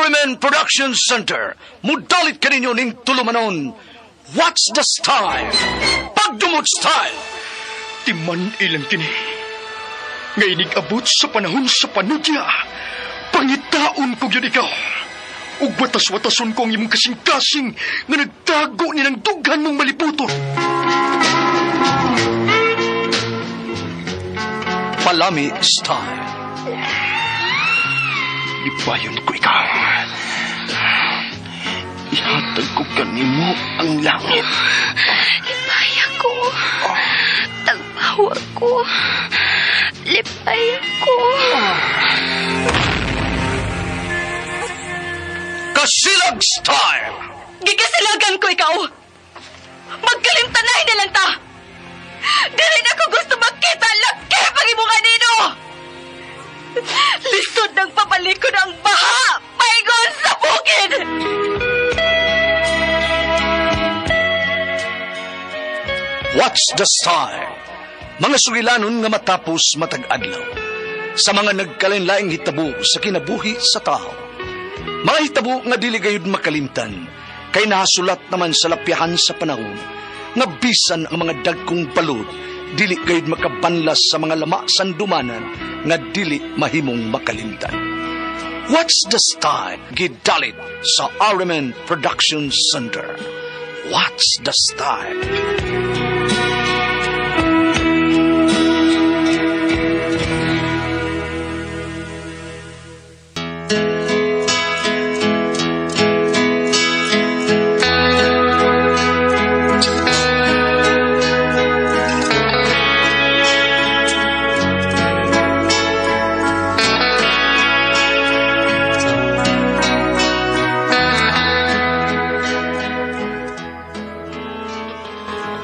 RMN Production Center, mudalit kaninyo ning tulumanon. What's the style? Pagdumot style! Timan ilang kini. Nga inig-abot sa panahon sa panudya, pangitaon ko yun ikaw. Ug watas-watason ko ang imong kasing-kasing nga nagtago ni ng dughan mong maliputon. Palami style. Ibayon ko ikaw. Ihatag ko kanimo ang langit. Lipay ako. Tagpawa ko. Lipay ako. Kasilag style! Gikasilagan ko ikaw! Magkalimtanay na lang ta! Dili na ko gusto makita laki pag imong anino! Lisod ng pabalikon ang baha! Paingon sa bukid! What's the style? Mga sugilanon nga matapos matag-adlaw. Sa mga nagkalinlaing hitabo sa kinabuhi sa tao. Mga hitabo nga dili gayud makalimtan, kay nahasulat naman sa lapyahan sa panahon, nga bisan ang mga dagkong balod, dili gayud makabanlas sa mga lama sandumanan, nga dili mahimong makalimtan. What's the style? Gidalit sa RMN Production Center. What's the style?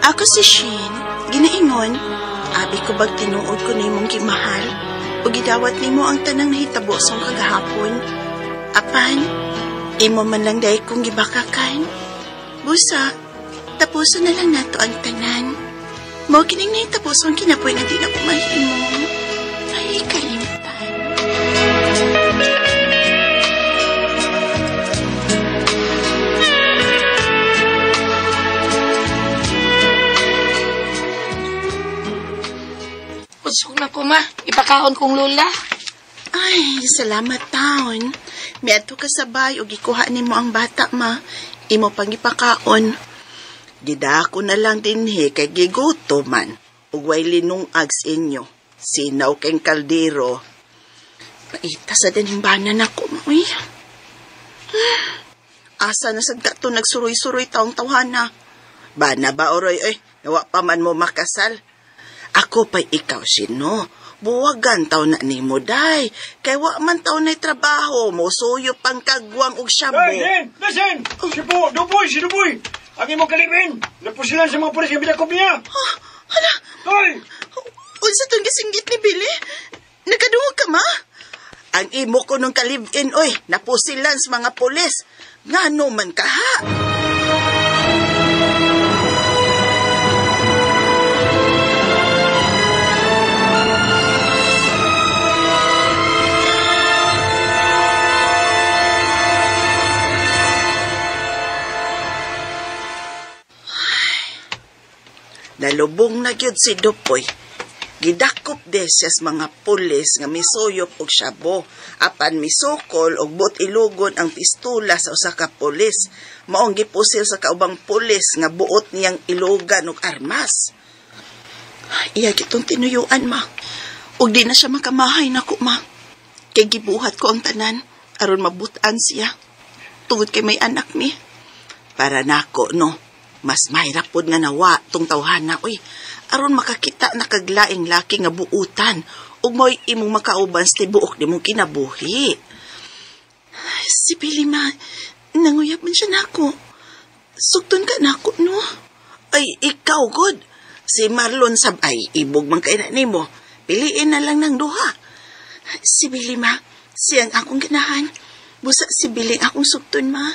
Ako si Shane, ginaingon, abi ko bag tinuod ko nimong gimahal, o gidawat nimo ang tanang nahitabo sa kagahapon. Apan, imo man lang dahil kong gibakakan. Busa, tapuso na lang nato ang tanan. Mao kining nahitabo sa kinapoy na di na kumahimo. Ay, kalimtan. Usog na ko, ma. Ipakaon kong lola. Ay, salamat, taon. Miadto ka sabay o gikuha nimo ang bata, ma. Imo pang ipakaon. Gidako na lang dinhi kay giguto man. Ug way linungag sa inyo. Sinaw kang kaldero. Paita sa dining bana nako, ma. Uy. Asa na sad ka to nagsuroy-suroy taong tawhana. Bana ba, oroy, oy? Nawa pa man mo makasal. Ako pa'y ikaw, sino? Buwagan taw na ni mo, day. Kay wa man taw na'y trabaho, mosuyo pang kagwang og shabu. Hey, listen! Oh. Si Duboy, si Duboy! Ang imong kalibin! Napusilan sa mga pulis nga binakob niya! Oh, hala! Hoy! Unsa tong gisinggit ni Billy? Nagkadungog ka, ma? Ang imo ko nung kalibin, oy, napusilan sa mga pulis. Ngano man ka, ha? Nalubong na gyud si Dupoy. Gidakop de siya sa mga pulis nga misuyop og shabu. Apan misukol og buot ilugon ang pistola sa usa ka pulis. Maong gipusil sa kaubang pulis nga buot niyang ilugan og armas. Iya kitong tinuyuan, ma. Og di na siya makamahay nako, ma. Kay gibuhat ko ang tanan aron mabutan siya. Tungod kay may anak mi. Para nako, no. Mas mahirap pod nga nawa tong tawhana, uy. Aron makakita na kaglaing laki nga buutan ug mo'y imong makauban sa tibuok nimong kinabuhi. Si Billy, ma, nanguyab man siya nako. Sugton ka nako, no? Ay, ikaw, good. Si Marlon sab ay ibog man kay na nimo. Piliin na lang ng duha. Si Billy, ma, siyang akong ganahan. Busa si Billy akong sugton, ma.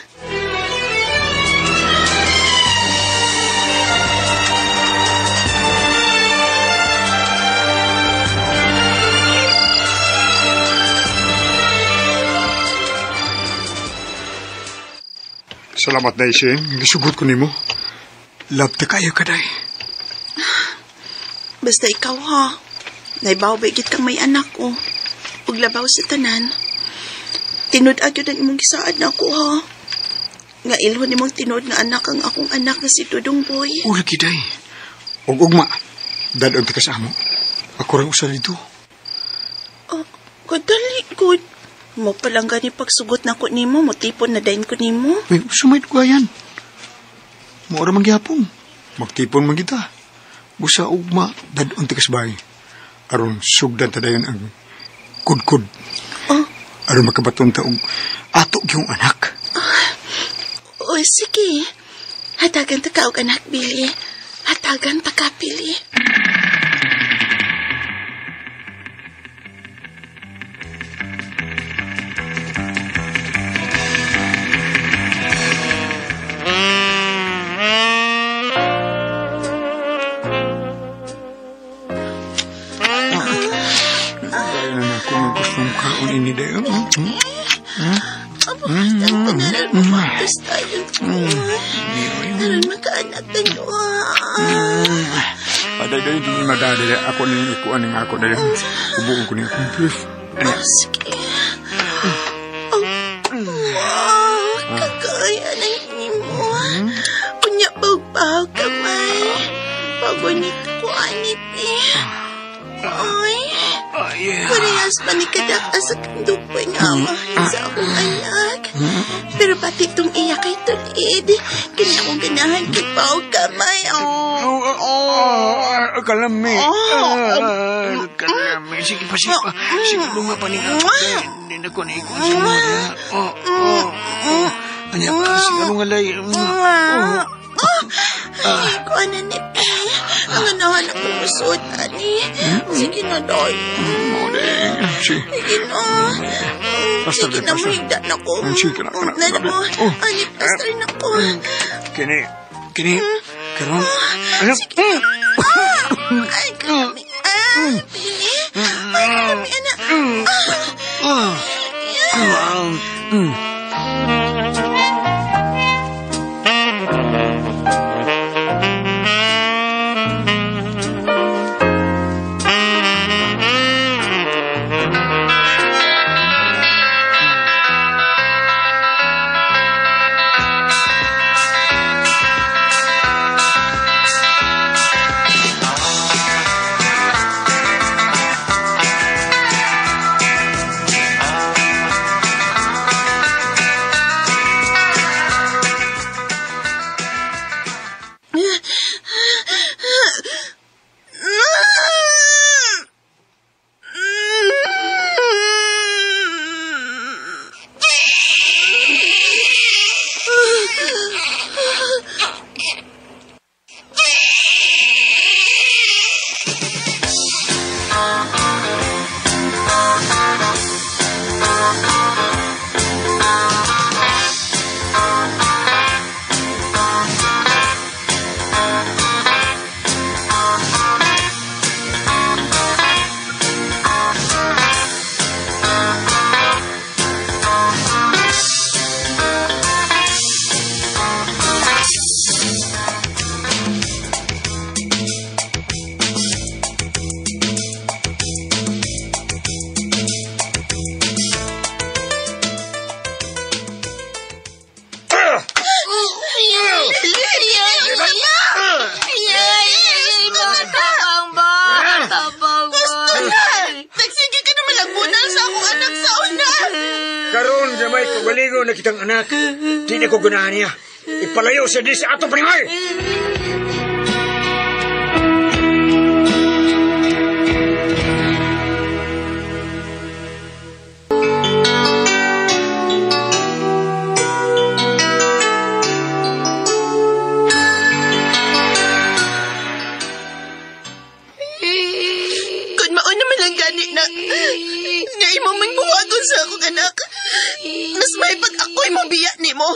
Salamat na, Shane. Gisugot ko nimo. Love ta kayo ka, day. Basta ikaw, ha? Naibaw ba igit kang may anak, oh. Ug labaw sa tanan. Tinud agyo ang imong gisaad na ako, ha? Nga ilhon nimong tinud nga anak ang akong anak nga si Dudong Boy. Ula, kiday. Ug ugma, dadon ta ka sa amo. Ako rin usa dito. Oh, kadali, good. Mo palang gani pagsugot na ko nimo, motipon na dayon ko nimo. Uy, sumait ko ayan. Maura man gihapon. Magtipon man kita. Busa ugma, dadon ta ka sa bahay. Aron sugdan ta dayon ang kudkud. Oh. Aron makabaton ta og ato gyung anak. Oh, sige. Hatagan ta ka og anak, Billy. Hatagan ta ka, Billy. Ini deh. Abo, ang panaral mo matos tayo. Naroon magkaanak tayo. Aday, day, di madali. Ako ni ikuan ng ako dali. Ubuon ko ni akong brief. Sige. Oh, wow, kagaya ng imo. Unya, bagbag kamay. Pagunit ko, anipi. Ay. Parehas man ni kadaka sa kandupoy nga amahin sa akong anak. Pero pati itong iya kay tulid. Kini akong ganahan kay Pao kamay. Oh, kalami. Kalami. Sige pa, sige pa. Sige, bunga pa ni ako. Hindi na ko na ikuan sa mga. Oh, oh, oh. Anya pa, sige, anong alay. Ay, kuha na ni Pe. Ang ganahan akong lusot, ani. Sige na, Doy. Sige na. Sige na, mahigda na ko. Sige na, na. Ani, pastor na ko. Kini, kini, karon. Sige na. Ay, kalami. Ah, Pili. Ay, kalami, anak. Ah. Karon na kitang anak. Di na ko gunahan niya. Ipalayo sa di sa atong panimay. Kung mauna man lang gani na nga imo man buhagon sa akong anak. Mas may pag ako'y mabiya ni mo.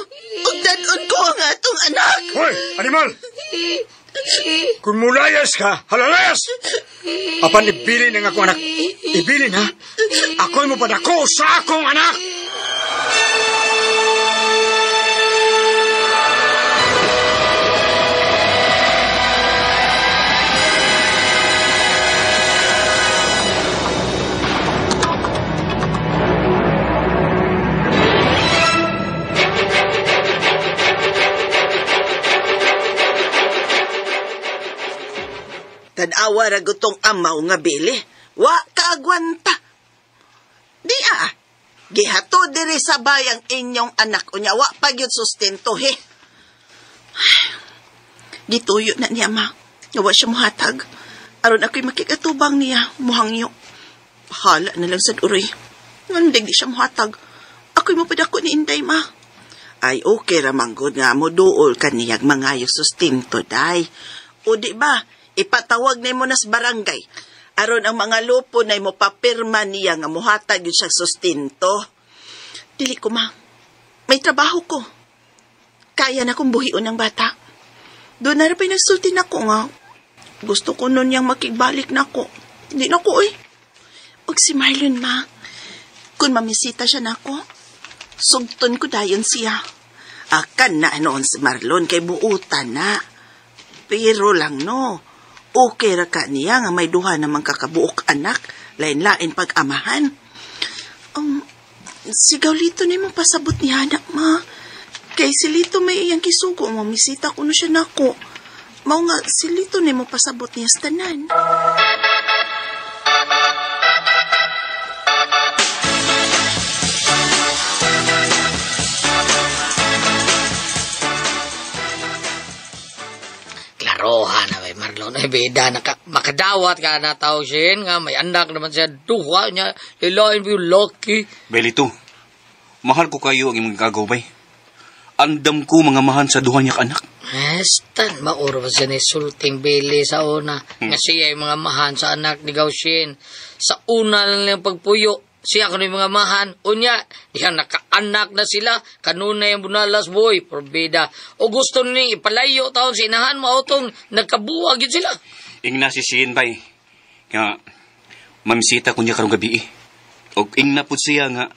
Ug dadon ko ang atong anak. Hoy, animal! Kung mulayas ka, halalayas! Apan ibilin ang akong anak. Ibilin, ha? Ako'y mupadako sa akong anak! Awa ra gutong amaw nga bili. Wa kaagwanta. Di ah. Gihato diri sa bayang inyong anak unya wa pa gyud sustento he. Gituyo na niya ma. Wa siya muhatag. Aron ako'y makikatubang niya muhangyo. Bahala na lang sad uroy. Ngandig di siya muhatag. Ako'y mapadako ni Inday ma. Ay okay ra manggod nga mo duol kaniyag mangayo sustento day. O di ba ipatawag nimo nas barangay. Aron ang mga lupo na mo papirma niya nga muhatag yun siya sustento. Dili ko ma. May trabaho ko. Kaya na kong buhion ang bata. Doon na rin pinagsulti na ko nga. Gusto ko nun niyang makigbalik na ko. Hindi na ko eh. Og si Marlon ma. Kung mamisita siya na ko, sugton ko dayon siya. Akan na noon si Marlon kay buutan na. Pero lang no. Okay ra ka niya nga may duha namang kakabuok anak, lain-lain pag-amahan. Sigaw lito na imong pasabot ni anak ma. Kay si Lito may iyang kisugo, mamisita ko no siya nako. Mao nga si Lito na imong pasabot niya sa tanan. Klaroha na bay Marlon ay bida makadawat ka na tao siya nga may anak naman siya duha niya lilain mo yung lucky. Belito, mahal ko kayo ang imong gagaw bay. Andam ko mga mahan sa duha niya anak. Estan, mauro ba siya ni sulting Billy sa una nga siya ay mga mahan sa anak ni Gaushin. Sa una lang niyang pagpuyo siya kuno yung mga mahan. Unya, diyan nakaanak na sila. Kanunay ang bunalas, boy. Probida. O gusto ni ipalayo taon sa inahan mo, autong nagkabuwag yun sila. Ing nasisiin, bay. Nga, mamisita ko niya karong gabi. O ing napod siya nga,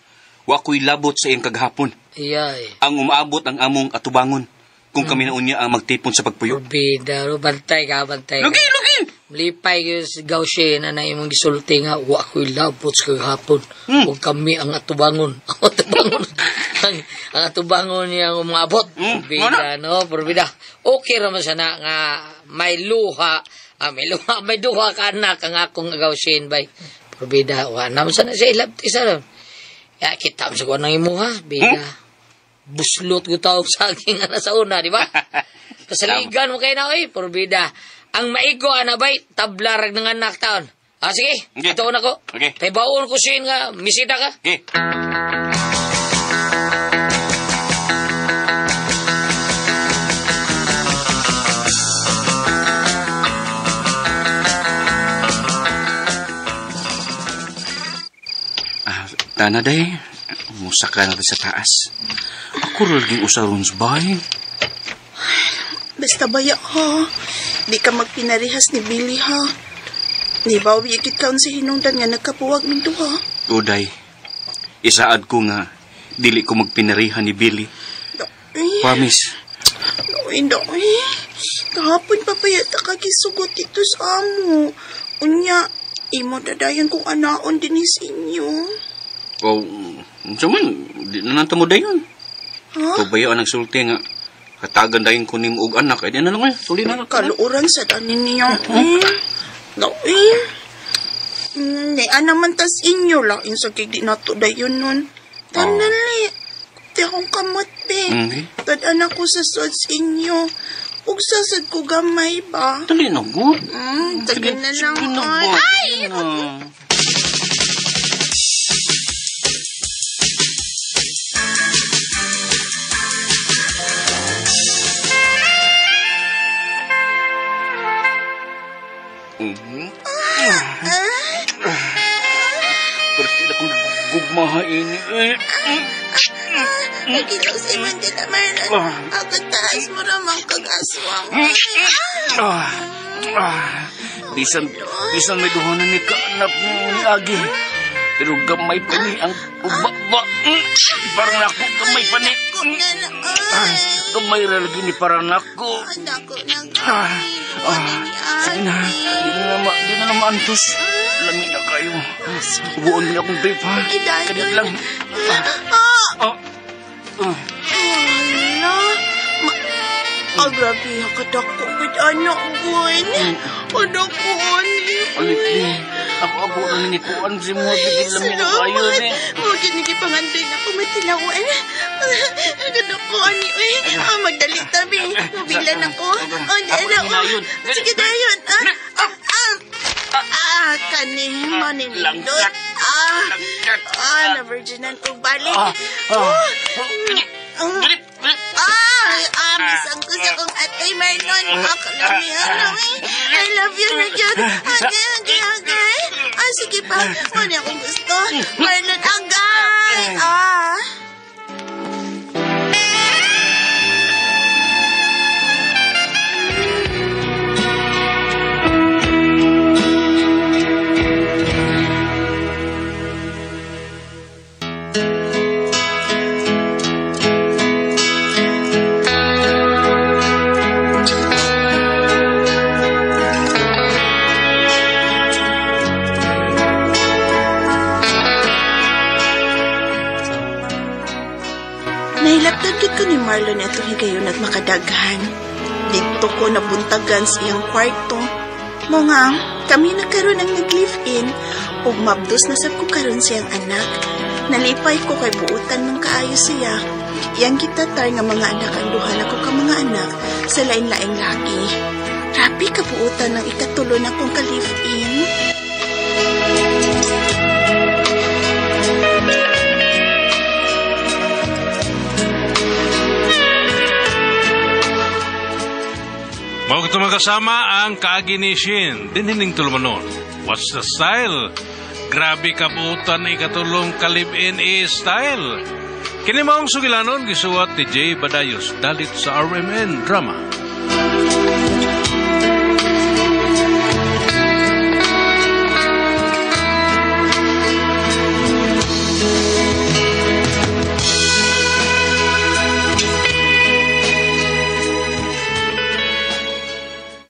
wako'y labot sa iyang kagahapon. Iyay. Ang umaabot ang among atubangon. Kung kami na unya ang magtipon sa pagpuyo. Probida. Bantay ka, bantay ka. Lugi, lugi! Lipay ko si Gaushe na na imong gisulti nga wa ko'y labot sa kagahapon. Ug kami ang atubangon. Ang atubangon. ang atubangon niya ang umabot. Probida, no? Probida. Okay raman siya na nga may luha. May luha, may duha ka anak ang akong Gaushe bay. Probida. Wa naman sana siya ilabti sa ron. Ya, kita mo sa kuha ng imuha. Bida. Buslot ko tawag sa aking nga sa una, di ba? Kasaligan mo kayo na, oy. Probida. Ang maigo, ana bay, tabla rag ng anak taon. Ah, sige. Okay. Ito na ko. Okay. Kay baon ko siya nga, misita ka. Okay. Tana day, musaka na sa taas. Ako laging usaron sa bahay. Basta baya ha. Di ka magpinarihas ni Billy ha. Ni bawi ikit kaon si hinungdan nga nagkapuwag ng duha. Uday, isaad ko nga, dili ko magpinarihan ni Billy. Doy. Promise. Doy, doy. Kahapon pa payata kagisugot dito sa amo. Unya, imo dadayon kong anaon din sa inyo. O, unsa man, di na nanta mo dayon. Ha? Pabayaan ang sulti nga, katagan dayon ko nimo og anak. Ay, di na lang eh, tuloy na lang. Kaluoran sa tanin niyo. Doy. Ni ana man tas inyo lain sa kay di nato dayon nun. Tanali. Di akong kamot be. Okay. Tad-an ako sa suds inyo. Ug sasad ko gamay ba? Dali na, good. Sige na lang. Sige na ay. ba? Ay! Sige na. Pero sila kong gugmahain. Nagilaw si Mandela Marlon. Ako taas mo ramang kag-aswang. Bisan may duhanan ni kaanak mo ni Agi. Pero gamay pa ni ang ubaba. Parang nako, gamay pa ni. Gamay ra lagi ni parang nako. Nako na Sige na, di na maantos. Lami na kayo. Ubuon niyo akong vape, ha? Kadit lang. Wala. Grabe, kadako gud anak gun. Kadako ani. Alit, ako ako na nikuan si mo gid lami na kayo ni. Mo gid ni gipangandoy na ko matilawan. Kadako ani uy. Ah, magdali tabi. Mobilan ako. Oh, Ako dala, ni oh. dayon. Sige dayon. Ah, ah, ah. Ah, kani mo ni nindot. Langkat. Ah, Langkat. ah, na virginan og balik. Ah, ah. Oh. Dali, Ah. dali, dali. Ah, ah, misang ko sa kong atay Marlon. Ah, kalami, ano eh. I love you na yun. Agay, agay, agay. Ah, sige pa. Ano akong gusto? Marlon, agay. Ah. Nahilabtan gid ko ni Marlon atong higayon at makadaghan. Didto ko nabuntagan sa iyang kwarto. Mo nga, kami na karon ang nag-live-in ug mabdos na sab ko karon siyang anak. Nalipay ko kay buutan man kaayo siya. Iyang gitatar nga mga anak ang duha nako ka mga anak sa lain-laing laki. Grabe kabuutan ng ikatulo na kong ka-live-in. Mao kato mga kasama ang kaagi ni Shin, dinhining tulumanon. What's the style? Grabe kabutan ikatulong kalib-in i style. Kini maong sugilanon gisuwat ni Jay Badayos dalit sa RMN Drama.